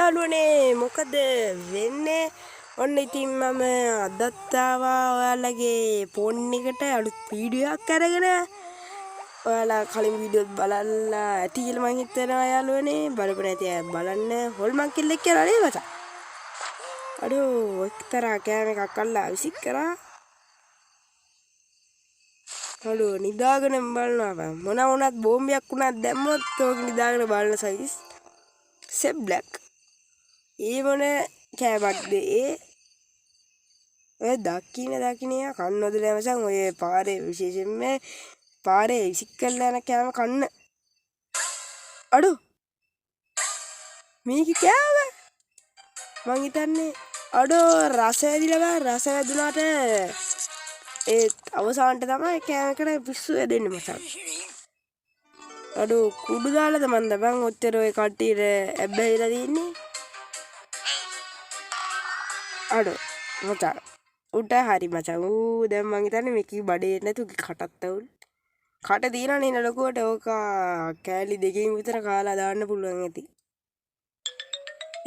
යාළුවනේ මොකද වෙන්නේ? ඔන්න ඉතින් මම අදත් ආවා ඔයාලගේ ෆෝන් එකට අලුත් වීඩියෝ එකක් අරගෙන. ඔයාලා කලින් වීඩියෝ බලලා ඇති කියලා මං හිතනවා යාළුවනේ. බලපු නැති අය බලන්න. හොල්මන් කෙල්ලෙක් කියලා නේ මචං. අඩෝ එක්තරා කෑම එකක් අල්ලා විසික් කරා. අඩෝ නිදාගෙන බලනවා බං. මොන වුණත් බෝම්බයක් වුණත් දැම්මොත් ඕක නිදාගෙන බලන සයිස්. සෙබ් බ්ලැක්. ඒ මොන කෑමක්ද ඒ? ඔය දකින්න දකින්න කන්න හොඳ නෑ මචං. ඔය පාරේ විශේෂයෙන්ම පාරේ විසික් කරලා යන කෑම කන්න. අඩෝ මේක කෑම මං හිතන්නේ අඩෝ රස ඇදිලා බං. රස වැදුනාට ඒත් අවසානට තමයි කෑම එකට පිස්සු වැදෙන්නේ මචං. අඩෝ කුඩු දාලාද මන්ද බං ඔච්චර ඔය කට්ටියට ඇබ්බැහිලා තින්නේ. අඩෝ මචං උට හරි මචං. ඌ දැන් මං හිතන්නේ මේකේ බඩේ නැතු කටත් අවුල්. කට තියනවා නේ ලොකුවට. ඕක කෑලි දෙකකින් විතර කාලා දාන්න පුළුවන් ඇති.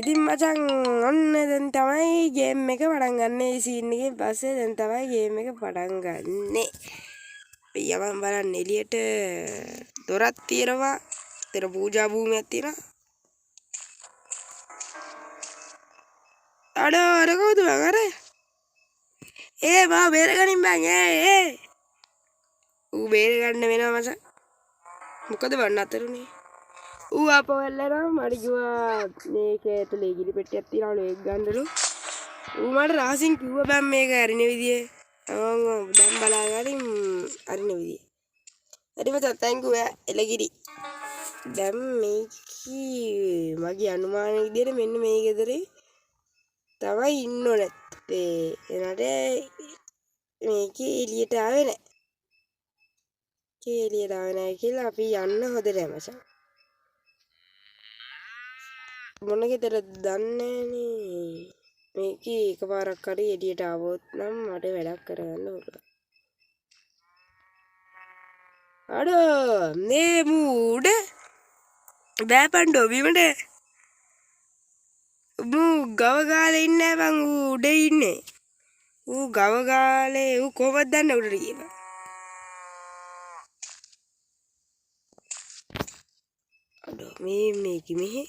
ඉතින් මචං ඔන්න දැන් තමයි ගේම් එක පටන් ගන්න. මේ සීන් එකෙන් පස්සේ දැන් තමයි ගේම් එක පටන් ගන්නෙ. අපි යමන් බලන්න එළියට. දොරක් තියෙනවා. එතන පූජා භූමියක් තියෙනවා. අඩෝ අර කවුද බං අර? ඒ බා බේරගනින් බං. ඒ ඒ ඌ බේරගන්න වෙනවා මචං. මොකද බං නතරුනේ? ඌ ආපහු ඇල්ලනවා. මට කිව්වා මේක ඇතුලේ ගිනි පෙට්ටියක් තියනවලු ඒක ගන්නලු. ඌ මට රහසින් කිව්වා බං මේක අරින විදිය. මං දැන් බලාගනින් අරින විදිය. හරි මචං thank you ඈ එලගිරි. දැන් මේකී මගේ අනුමාන විදියට මෙන්න මේ ගෙදරේ තමයි ඉන්න නැත්තේ. එනට මේකේ එළියට ආවේ නෑ. එළියට ආවේ නෑ කියලා අපි යන්න හොඳ නෑ මචං. මොන ගෙදරද දන්නේ නෑනේ. මේකේ එකපාරක් හරි එළියට ආවොත් නම් මට වැඩක් කරගන්න පුළුවන්. අඩෝ මේ මූඩ බෑපන්ඩෝ බිමට. මූ ගව ගාලේ ඉන්නේ බං. ඌ උඩ ඉන්නේ. ඌ ගව ගාලේ ඌ කොහොමද දන්නේ උඩට ගියේ බං. අඩෝ මේ මේකි මෙහෙ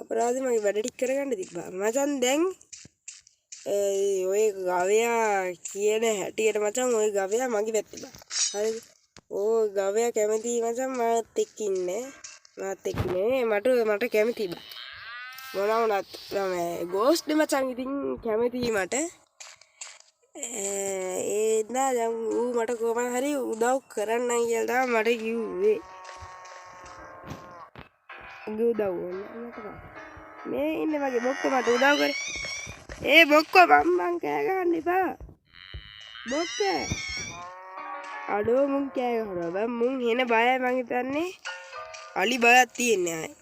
අපරාධේ මගේ වැඩ ටික කරගන්න තිබ්බා මචං. දැන් ඔය ගවයා කියන හැටියට මචං ඔය ගවයා මගේ පැත්තේ බං. හරිද? ඔය ගවයා කැමති මචං මාත් එක්ක ඉන්න. මාත් එක්ක ඉන්නේ මට කැමති බං. මොනවා වුණත් මම ගෝස්ට් මචං ඉතින් කැමති මට. ඒ නෑ දැන් ඌ මට කොහොම හරි උදව් කරන්නම් කියලා තමයි මට කිව්වේ. උගේ උදව් ඕනේ මට බං. මේ ඉන්නේ මගේ බොක්කෝ මට උදව් කරේ. ඒ බොක්කෝ මං කෑ ගහන්න එපා. බොක්ක. අඩෝ මුන් කෑ ගහනවා බං. මුන් හෙන බයයි මං හිතන්නේ. අලි බයක් තියෙන්නේ ආයේ.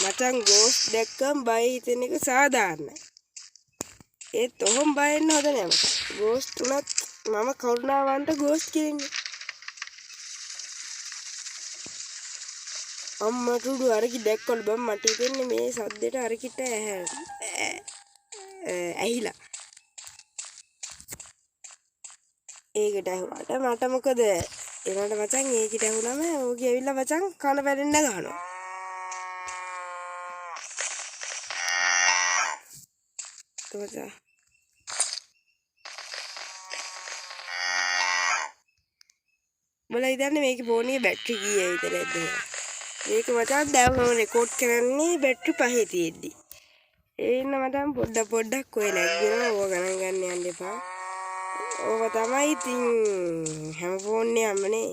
මචං ගෝස්ට් දැක්කම බය හිතෙන එක සාධාරණයි. ඒත් ඔහොම බය වෙන්න හොඳ නෑ මචං. ගෝස්ට් උනත් මම කරුණාවන්ත ගෝස්ට් කෙනෙක්. අම්මට උඩු අරකි දැක්කලු බං. මට හිතෙන්නේ මේ සද්දෙට අරකිට ඇහිලා. ඒකට ඇහුණාට මට මොකද? ඒනට මචං ඒකිට ඇහුණම ඕකේ ඇවිල්ලා මචං කන පැලෙන්න ගහනවා. මචං උඹලා හිතන්නේ මේකේ ෆෝන් එකේ බැටරි කීයයි විතර ඇද්ද කියලා. මේක මචං දැන් මම රෙකෝඩ් කරන්නේ බැටරි 5 තියෙද්දි. ඒ ඉන්න මචං පොඩ්ඩක් පොඩ්ඩක් ඔය ලැග් වෙනවා. ඕව ගණන් ගන්න යන්න එපා. ඕව තමයි ඉතින් හැම ෆෝන් එකක්ම නේ.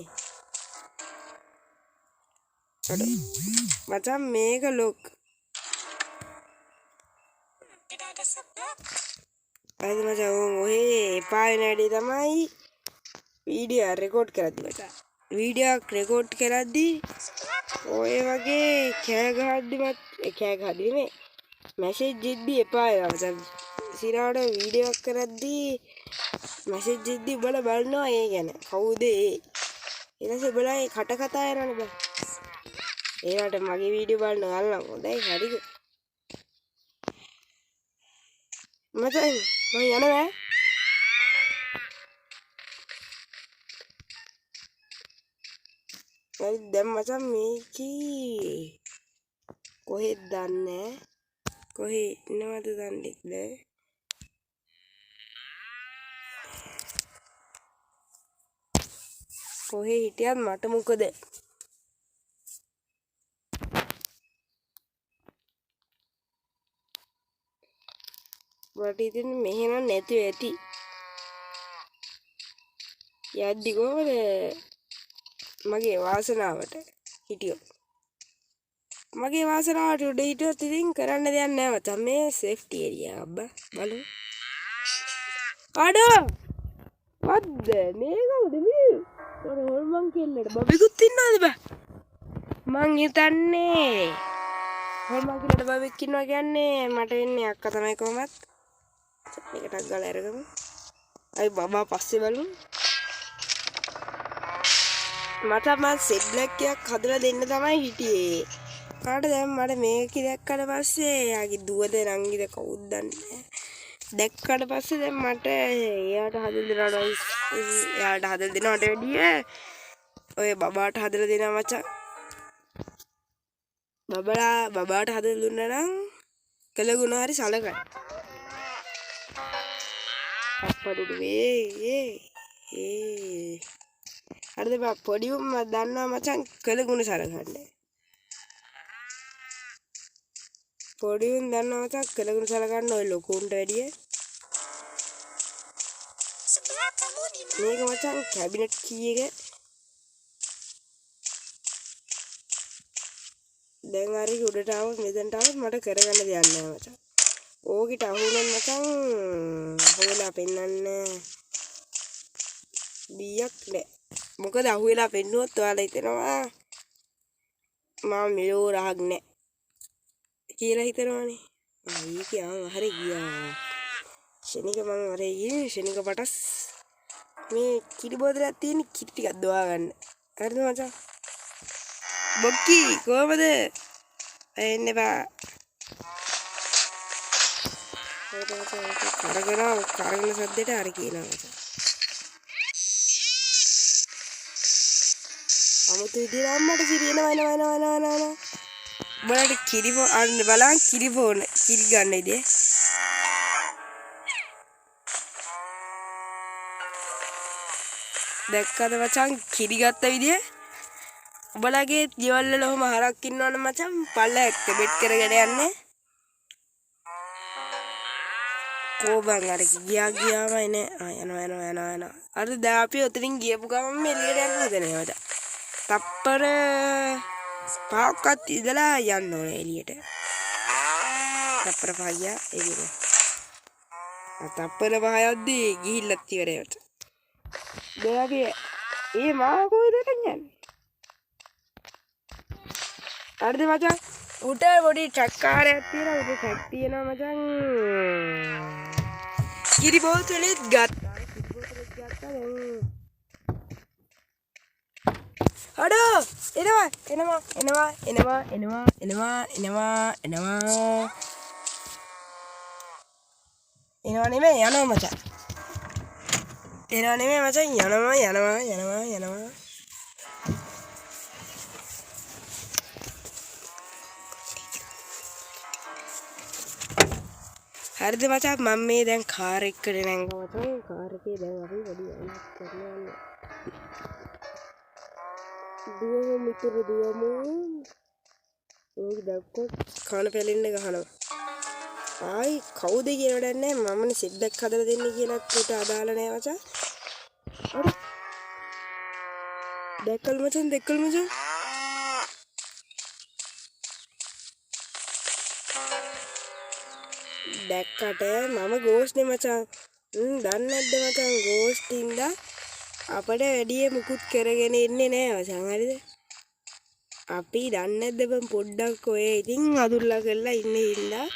අඩෝ මචං මේක ලොක්. හරිද මචං? ඕන් ඔහේ එපා වෙන වැඩේ තමයි වීඩියෝ රෙකෝඩ් කරද්දි මචං. වීඩියෝ එකක් රෙකෝඩ් කරද්දි ඔය වගේ කෑ ගහද්දි මත් කෑ ගහද්දි නෙමෙයි මැසේජ් එද්දි එපා වෙනවා මචං. සිරාවට වීඩියෝ එකක් කරද්දි මැසේජ් එද්දි උඹලා බලනවා ඒ ගැන කවුද ඒ. ඊට පස්සේ උඹලා ඒ කට කතා යනවනේ බං. ඒවට මගේ වීඩියෝ බලන්න ඔයාලා නම් හොඳයි හරිද? මචං මං යනවා. හරි දැන් මචං මේකේ කොහෙද දන්නේ කොහේ ඉන්නවද දන්නේ නෑ. කොහේ හිටියත් මට මොකද? මට ඉතින් මෙහෙ නම් නැතුව ඇති. යද්දි කොහොමද මගේ වාසනාවට හිටියොත්. මගේ වාසනාවට උඩ හිටියොත් ඉතින් කරන්න දෙයක් නෑ මචං. මේ සේෆ්ටි ඒරියා අබ්බා බලමු. අඩෝ වද්ද මේ කවුද මේ? ඔර හොල්මන් කෙල්ලට බබෙකුත් ඉන්නවද බා? මං හිතන්නේ හොල්මන් කෙල්ලට බබෙක් ඉන්නවා කියන්නේ මට වෙන්නේ අක්කා තමයි කොහමත්. මේක ටක් ගාලා අරගමු. අයි බබා පස්සේ බලමු. මට මං සෙට් බ්ලැක් එකක් හදලා දෙන්න තමයි හිටියේ. කාට දැන් මට මේක දැක්කට පස්සේ එයාගේ දුවද නංගිද කවුද දන්නේ දැක්කට පස්සේ දැන් මට එයාට හදලා දෙනවට එයාට හදලා දෙනවට වැඩිය ඔය බබාට හදලා දෙනවා මචං. බබාට හදලා දුන්නා නම් කළගුණ හරි සලකයි. අප්පඩු වේ ඒ ඒ හරිද බා පොඩි උන් මම දන්නවා මචං කළගුණ සලකන්නේ. පොඩි උන් දන්නවා මචං කළගුණ සලකන්න ඔය ලොකු උන්ට වැඩිය. මේක මචං කැබිනට් කී එක. දැන් හරි උඩට ආවොත් මෙතනට ආවොත් මට කරගන්න දෙයක් නෑ මචං. ඕකිට අහු වුණොත් මචං අහුවෙලා පෙන්නන්න බියක් නෑ. මොකද අහුවෙලා පෙන්නුවොත් ඔයාලා හිතනවා මම මෙලෝ රහක් නෑ කියලා හිතනවානේ. ඒකේ ආන් හරි ගියා. ෂණික මං හරි ගියේ. ෂණික පටස් මේ කිරි බෝතලයක් තියෙන කිරි ටිකක් දොවා ගන්න. හරිද මචං? බොක්කි කොහමද? එන්න එපා. කරගෙන කරගෙන සද්දෙට හරි කියනවා මචං. අමුතු විදියට අම්මට සිරි එනවා එනවා එනවා එනවා එනවා එනවා. උඹලට කිරි අන්න බලන් කිරි බෝන කිරි ගන්න විදිය. දැක්කද මචං කිරි ගත්ත විදිය? උඹලගේ ගෙවල් වල ඔහොම හරක් ඉන්නවනම් මචං පල්ලෙක් බෙට් කරගෙන යන්නේ. කෝ බං අර ගියා ගියාම එනේ. යනවා යනවා යනවා යනවා. අර දැන් අපි ඔතනින් ගියපු ගමන් එළියට යන්න හදනවා මචං. තප්පර පහක්වත් ඉඳලා යන්න ඕනේ එළියට. තප්පර පහ ගියා එළියට. තප්පර පහ යද්දී ගිහිල්ලත් ඉවරයි මචං. දැන් අපි ඒ මා කොහෙද යන්නේ? හරිද මචං? උට පොඩි ට්‍රක් කාරයක් තියෙනවා. උට ට්‍රක් තියෙනවා මචං. කිරි බෝතලෙත් ගත්තා. කිරි බෝතලෙත් ගත්තා දැන්. අඩෝ එනවා එනවා එනවා එනවා එනවා එනවා එනවා එනවා එනවා නෙමෙයි යනවා මචං. එනවා නෙමෙයි මචං යනවා යනවා යනවා යනවා. හරිද මචං මම මේ දැන් කාර් එකට නැංගා මචං. කාර් එකේ දැන් අපි පොඩි වැඩක් කරනවා. දුවමු මිතුරු දුවමු. ඕක දැක්කොත් කන පැලෙන්න ගහනවා. ආයි කවුද කියලා වැඩක් නෑ. මමනේ සෙට් එකක් හදලා දෙන්නේ කියලාත් ඌට අදාළ නෑ මචං. අර දැක්කල් මචං දැක්කල් මචං. දැක්කට මම ගෝස්ට් නේ මචං. දන්නේ නැද්ද මචං ගෝස්ට් ඉඳලා අපිට වැඩිය මුකුත් කරගෙන ඉන්නේ නෑ මචං. හරිද? අපි දන්නේ නැද්ද බං පොඩ්ඩක් ඔය ඉතින් අදුල්ලා කරලා ඉන්නේ හින්දා.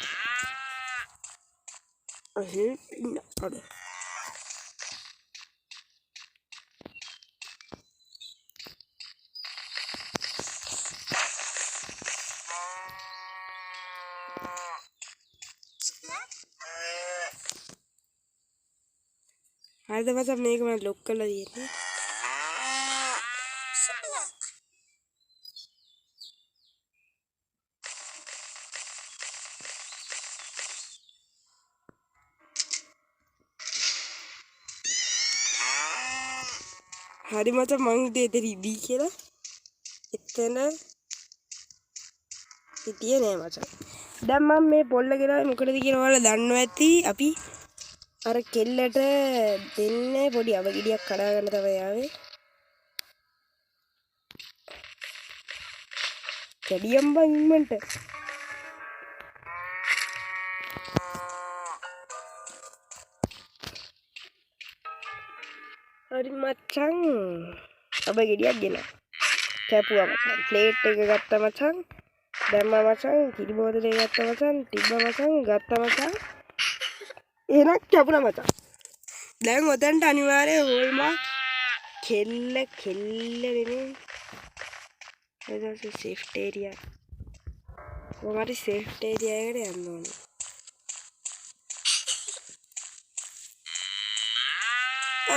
අහේ ඉන්න අඩ. හරිද මචං මේක මම ලොක් කරලා තියෙන්නේ. හරි මචං මං හිතුවේ එතන ඉදී කියලා. එතන හිටියේ නෑ මචං. දැන් මං මේ පොල්ල ගෙනාවේ මොකටද කියලා ඔයාලා දන්නවා ඇති. අපි අර කෙල්ලට දෙන්නේ පොඩි අවගිඩියක් කඩා ගන්න තමයි ආවේ. කැඩියම් බං ඉක්මනට. හරි මචං අබ ගෙඩියක් ගෙනා. කැපුවා මචං. ප්ලේට් එක ගත්තා මචං. දැම්මා මචං. කිරි බෝතලේ ගත්තා මචං. තිබ්බා මචං. ගත්තා මචං. එහෙනම් කැපුණා මචං. දැන් ඔතනට අනිවාර්යයෙන් හෝල්මා කෙල්ල කෙල්ල නෙමෙයි. එතකොට සේෆ්ටි ඒරියා. කොහොම හරි සේෆ්ටි ඒරියා එකට යන්න ඕනේ.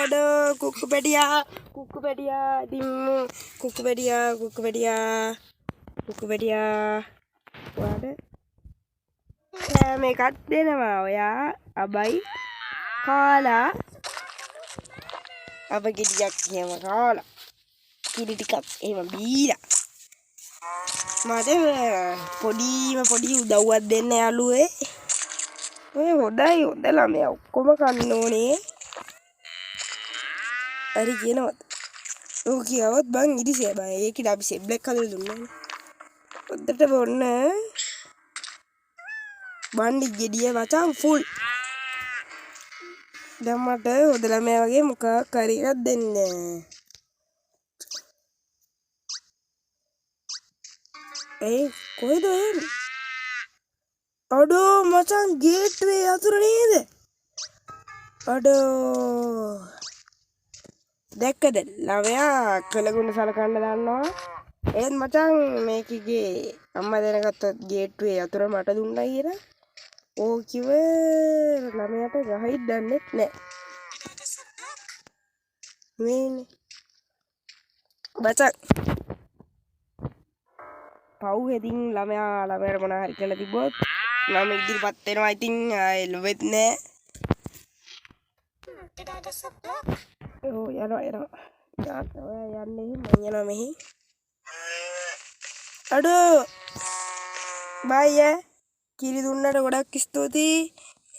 අඩෝ කුක්කු පැටියා කුක්කු පැටියා දිම්මු කුක්කු පැටියා කුක්කු පැටියා කුක්කු පැටියා ඔයාට කෑම එකක් දෙනවා. ඔයා අබයි කාලා අබ ගෙඩියක් එහෙම කාලා කිරි ටිකක් එහෙම බීලා මට පොඩිම පොඩි උදව්වක් දෙන්න යාළුවේ. ඔය හොඳයි හොඳ ළමයා ඔක්කොම කන්න ඕනේ. හරි කියනවද? ඔව් කියවත් බං ඉරිසිය බං. ඒකිට අපි සෙබ්ලෙක් හදලා දුන්නානේ. හොඳට බොන්න. බණ්ඩි ගෙඩිය මචං ෆුල්. දැන් මට හොඳ ළමයා වගේ මොකක් හරි එකක් දෙන්න. ඒ කොහෙද ඔය එන්නේ? අඩෝ මචං ගේට්වේ අතුර නේද? අඩෝ දැක්කද ළමයා කළගුණ සලකන්න දන්නවා. ඒත් මචං මේකගේ අම්මා දැනගත්තොත් ගේට්වේ අතුර මට දුන්නා කියලා ඕ කිව්ව ළමයාට ගහයි දන්නෙත් නෑ. මේනේ මචං පව් ඉතින් ළමයාට මොනවා හරි කියලා තිබ්බොත් මම ඉදිරිපත් වෙනවා. ඉතින් ආයේ ලොවෙත් නෑ. ඔව් යනවා යනවා. ඔයා යන්නේ මං යනවා මෙහි. අඩෝ බයි ඈ. කිරි දුන්නට ගොඩක් ස්තුතියි.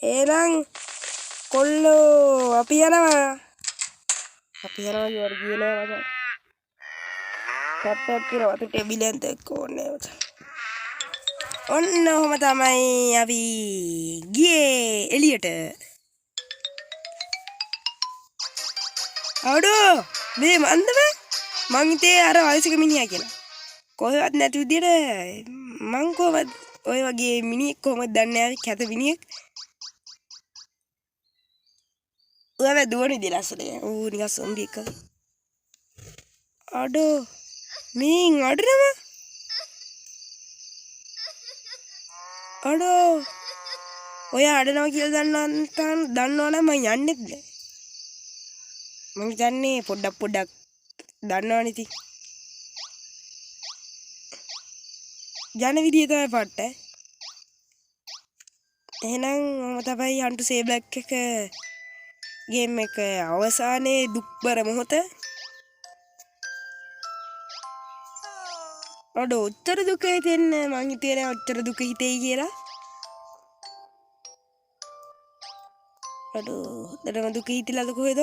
එහෙනම් කොල්ලෝ අපි යනවා. අපි යනවා කිව්වට ගියේ නෑ මචං. ටැප් ටැප් කියලා වතුර ටෙබිලෙන් දෙක ඕනේ මචං. ඔන්න ඔහොම තමයි අපි ගියේ එළියට. අඩෝ මේ මන්ද බෑ මං හිතේ අර වයසක මිනිහා කියලා. කොහෙවත් නැති විදියට මං කොහොමද ඔය වගේ මිනිහෙක් කොහොමද දන්නේ නැහැ කැත මිනිහෙක්. ඔය හැබැයි දුවන විදිය ලස්සනයි. ඌ නිකන් සොම්බි එක්ක වගේ. අඩෝ මීන් අඩනවා. අඩෝ ඔය අඩනවා කියලා දන්නවා නම් මං යන්නෙත් නෑ. මං හිතන්නේ පොඩ්ඩක් පොඩ්ඩක් දන්නවනේ ඉතින්. යන විදිය තමයි පට්ට. එහෙනම් මම තමයි හන්ටු සේ බ්ලැක් එක ගේම් එක අවසානයේ දුක්බර මොහොත. අඩෝ ඔච්චර දුක හිතෙන්නේ මං හිතුවේ නෑ ඔච්චර දුක හිතෙයි කියලා. අඩෝ හොඳටම දුක හිතිලාද කොහෙද?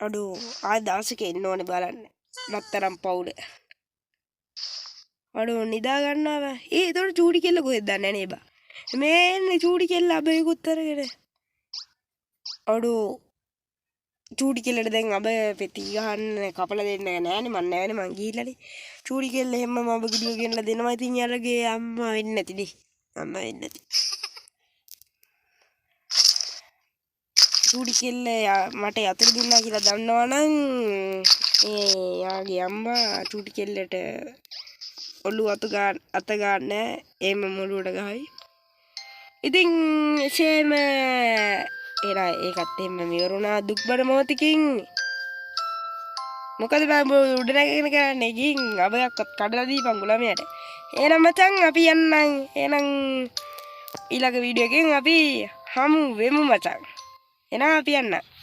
අඩෝ ආයෙ දවසක එන්න ඕනේ බලන්න. නත්තරම් පවුල. අඩෝ නිදා ගන්නවා බං. ඒ එතකොට චූටි කෙල්ල කොහෙද දන්නේ නෑ නේ බං. මේ එන්නේ චූටි කෙල්ල අබේකුත් අරගෙන. අඩෝ චූටි කෙල්ලට දැන් අබ පෙති ගහන්න කපලා දෙන්න නෑනේ මං නෑනේ මං ගිහිල්ලානේ. චූටි කෙල්ල එහෙම්ම මම අබ ගෙඩිය ගෙනලා දෙනවා. ඉතින් යාළුවගේ අම්මා වෙන්නේ නැතිනේ. අම්මා වෙන්නේ නැති. චූටි කෙල්ල මට යතුරු දුන්නා කියලා දන්නවනම් ඒ යාගේ අම්මා චූටි කෙල්ලට ඔළුව අත ගන්න නෑ. එහෙම මොළුවට ගහයි. ඉතින් එසේම එහෙනම් ඒකත් එහෙම ඉවරුණා දුක්බර මොහොතකින්. මොකද බං උඩ නැගගෙන කරන්නේ? ගිහින් අබයක්වත් කඩලා දීපන් ළමයාට. එහෙනම් මචං අපි යන්නම්. එහෙනම් ඊළඟ වීඩියෝ එකෙන් අපි හමු වෙමු මචං. එහෙනම් අපි යන්න.